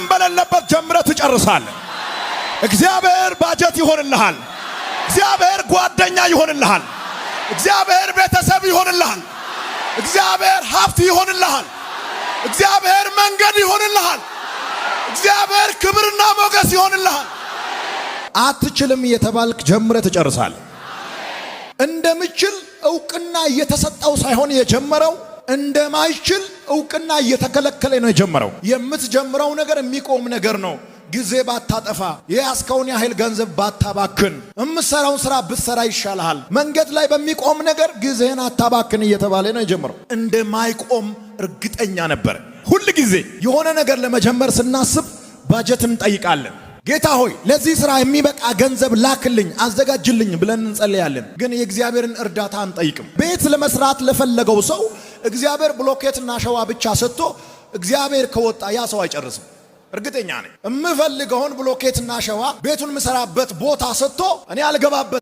ማንም በሌለበት ጀምረህ ትጨርሳለህ። እግዚአብሔር ባጀት ይሆንልሃል። እግዚአብሔር ጓደኛ ይሆንልሃል። እግዚአብሔር ቤተሰብ ይሆንልሃል። እግዚአብሔር ሀብት ይሆንልሃል። እግዚአብሔር መንገድ ይሆንልሃል። እግዚአብሔር ክብርና ሞገስ ይሆንልሃል። አትችልም እየተባልክ ጀምረህ ትጨርሳለህ። እንደምችል እውቅና እየተሰጠው ሳይሆን የጀመረው፣ እንደማይችል እውቅና እየተከለከለ ነው የጀመረው። የምትጀምረው ነገር የሚቆም ነገር ነው። ጊዜ ባታጠፋ፣ የያዝከውን ያህል ገንዘብ ባታባክን፣ የምትሰራውን ስራ ብትሰራ ይሻልሃል። መንገድ ላይ በሚቆም ነገር ጊዜህን አታባክን እየተባለ ነው የጀመረው። እንደማይቆም እርግጠኛ ነበር። ሁል ጊዜ የሆነ ነገር ለመጀመር ስናስብ ባጀት እንጠይቃለን። ጌታ ሆይ፣ ለዚህ ስራ የሚበቃ ገንዘብ ላክልኝ፣ አዘጋጅልኝ ብለን እንጸልያለን። ግን የእግዚአብሔርን እርዳታ አንጠይቅም። ቤት ለመስራት ለፈለገው ሰው እግዚአብሔር ብሎኬትና አሸዋ ብቻ ሰጥቶ እግዚአብሔር ከወጣ ያ ሰው አይጨርስም። እርግጠኛ ነኝ። የምፈልገውን ብሎኬትና አሸዋ፣ ቤቱን የምሰራበት ቦታ ሰጥቶ እኔ አልገባበት